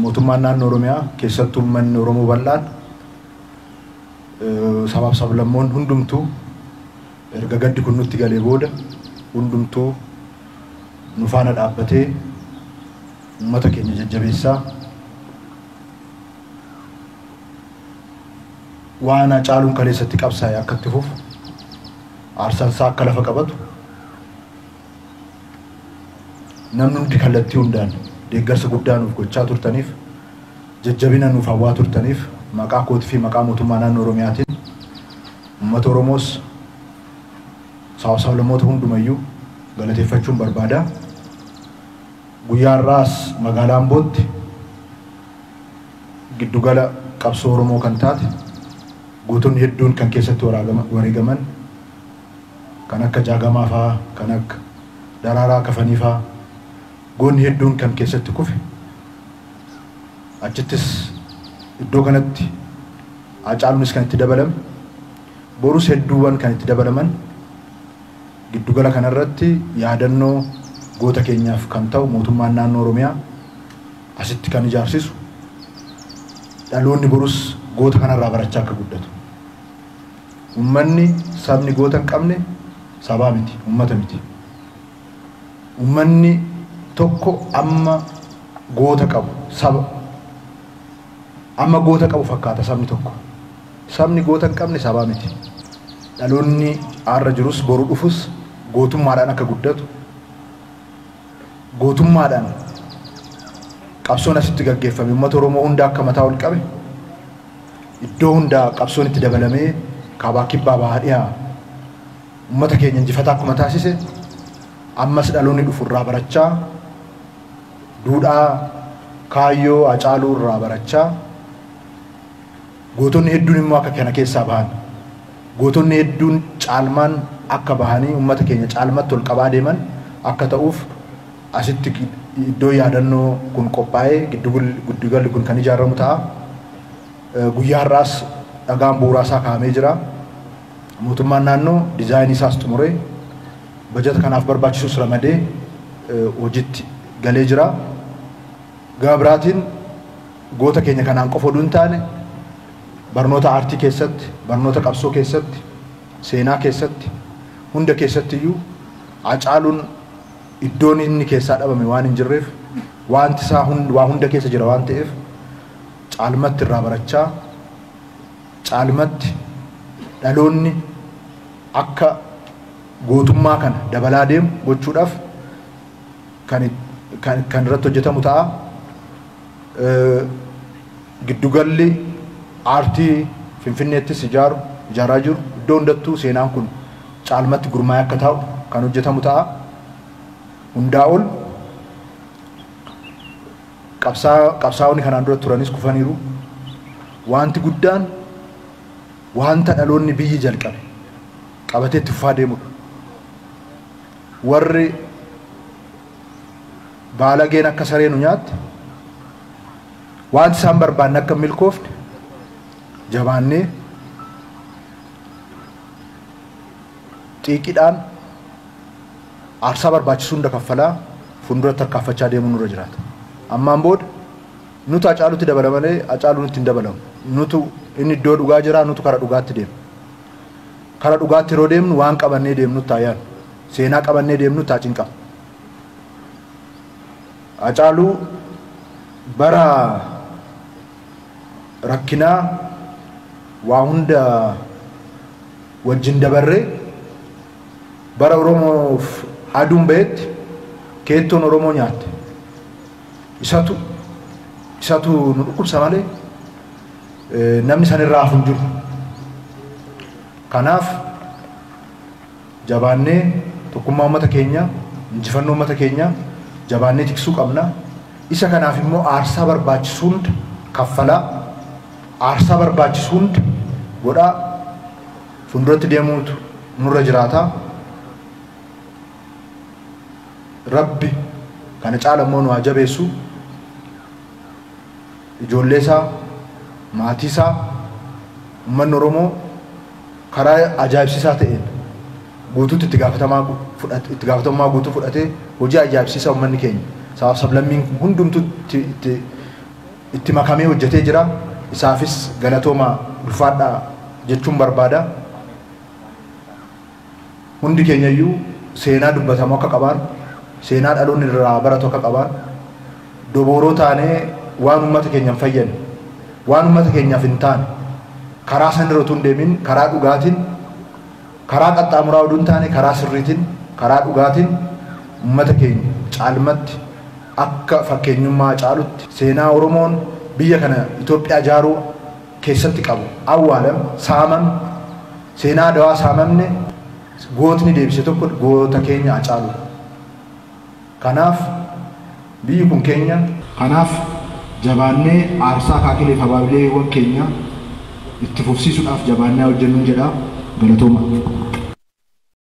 Mootummaan naannoo Oromiyaa keessattuu uummanni Oromoo bal'aan sabaaf sablammoon hundumtuu erga gaddi kun nutti galee booda hundumtuu nu faana dhaabbatee uummata keenya jajjabeessaa waan Hacaaluun kaleessatti qabsaa'e akka itti fufu aarsaan isaa akka lafa qabatu namni hundi kallattii hundaan deeggarsa guddaa nuuf gochaa turtaniif jajjabina nuuf hawwaa turtaniif maqaa kootii fi maqaa mootummaa naannoo Oromiyaatiin uummata Oromoos sabaaf sablammoota hundumayyuu galateeffachuun barbaada. Guyyaa har'aas magaalaa Ambootti giddugala qabsoo Oromoo kan taate gootonni hedduun kan keessatti wareegaman kan akka Jaagamaa fa'aa, kan akka Daraaraa Kafanii fa'aa goonni hedduun kan keessatti kufe achittis iddoo kanatti Hacaaluunis kan itti dabalame borus hedduuwwan kan itti dabalaman giddugala kanarratti yaadannoo goota keenyaaf kan ta'u mootummaan naannoo Oromiyaa asitti kan ijaarsisu dhaloonni borus goota kanarraa barachaa akka guddatu. Uummanni sabni goota hin qabne sabaa miti, uummata miti. Uummanni tokko amma goota qabu saba amma goota qabu fakkaata sabni tokko. Sabni goota hin qabne sabaa miti. Dhaloonni har'a jirus boru dhufus gootummaadhaan akka guddatu gootummaadhaan qabsoon asitti gaggeeffame uummata Oromoo hunda akka mataa ol qabe iddoo hundaa qabsoon itti dabalamee kaabaa kibbaa bahaa dhiyaa uummata keenya injifataa akkuma taasise ammas dhaloonni dhufu irraa barachaa duudhaa kaayyoo Hacaaluu irraa barachaa gootonni hedduun immoo akka kana keessaa bahan gootonni hedduun caalmaan akka bahanii uummata keenya caalmatti ol qabaa deeman akka ta'uuf asitti iddoo yaadannoo kun qophaa'ee giddugalli kun kan ijaaramu ta'a. Guyyaa har'aas dhagaan bu'uuraa isaa kaa'amee jira. Mootummaan naannoo diizaayinii isaas xumuree bajata kanaaf barbaachisus ramadee hojiitti galee jira. Gama biraatiin goota keenya kanaan qofa oduu hin taane barnoota aartii keessatti, barnoota qabsoo keessatti, seenaa keessatti, hunda keessatti iyyuu Hacaaluun iddoon inni keessaa dhabame waan hin jirreef wanti isaa waa hunda keessa jira waan ta'eef caalmatti irraa barachaa caalmatti dhaloonni akka gootummaa kana dabalaa deemu gochuudhaaf kan irratti hojjetamu ta'a. Giddugalli aartii Finfinneettis ijaaraa jiru iddoo hundattuu seenaan kun caalmatti gurmaa'ee akka taa'u kan hojjetamu ta'a. Hundaa ol qabsaa'onni kanaan dura turanis kufaniiru. Wanti guddaan wanta dhaloonni biyyi jalqabe qabatee itti fufaa deemudha. Warri baalageen akka saree nu nyaatte wanti isaan barbaanne akka milkoofne jabaannee xiiqidhaan aarsaa barbaachisu hunda kaffalaa fuulduratti tarkaanfachaa deemuun nurra jiraata. Ammaan booda nutu Hacaaluutti dabala malee Hacaaluun itti hin dabalamu. Nutu inni iddoo dhugaa jira, nutu kara dhugaatti deema. Kara dhugaatti yeroo deemnu waan qabannee deemnu taayaan seenaa qabannee deemnu taa cinqama. Hacaaluu bara rakkinaa waa hunda wajjin dabarree bara Oromoof aduun ba'etti keettoon Oromoo nyaatte. Isatu nu dhukkubsa malee namni sanirraa hafu hin jiru. Kanaaf jabaannee tokkummaa uummata keenyaa, injifannoo uummata keenyaa jabaannee tiksuu qabna. Isa kanaaf immoo aarsaa barbaachisu hunda kaffalaa, aarsaa barbaachisu hunda godhaa fuulduratti deemuutu nurra jiraata. Rabbi kana caala immoo nu haa jabeessu. Ijoollee isaa, maatii isaa, uummanni Oromoo karaa ajaa'ibsiisaa ta'een guutuutti itti gaafatamummaa guutuu fudhatee hojii ajaa'ibsiisaa uummanni keenya sabaaf sablammiin hundumtuu itti Itti makamee hojjetee jira. Isaafis galatooma, ulfaadhaa jechuun barbaada. Hundi keenyayyuu seenaa dubbatamu akka qabaan, seenaa dhaloonni irraa baratu akka qabaan, dobooroo taanee waan uummata keenya hin fayyadne, waan uummata keenyaaf hin taane karaa san irra utuu hin deemin, karaa dhugaatiin, karaa qaxxaamuraa oduu hin taane, karaa sirriitiin, karaa dhugaatiin uummata keenya caalmatti akka fakkeenyummaa caalutti seenaa Oromoon biyya kana Itoophiyaa ijaaruu keessatti qabu awwaalam saamam, seenaa Adawaa saamamne, gootni deebise tokko goota keenya Hacaaluu. Kanaaf biyyi kun keenya. Kanaaf jabaannee aarsaa akaakilee fi abaabileewwan keenya itti fufsiisuudhaaf jabaannee hojjennuun jedha. Galatooma.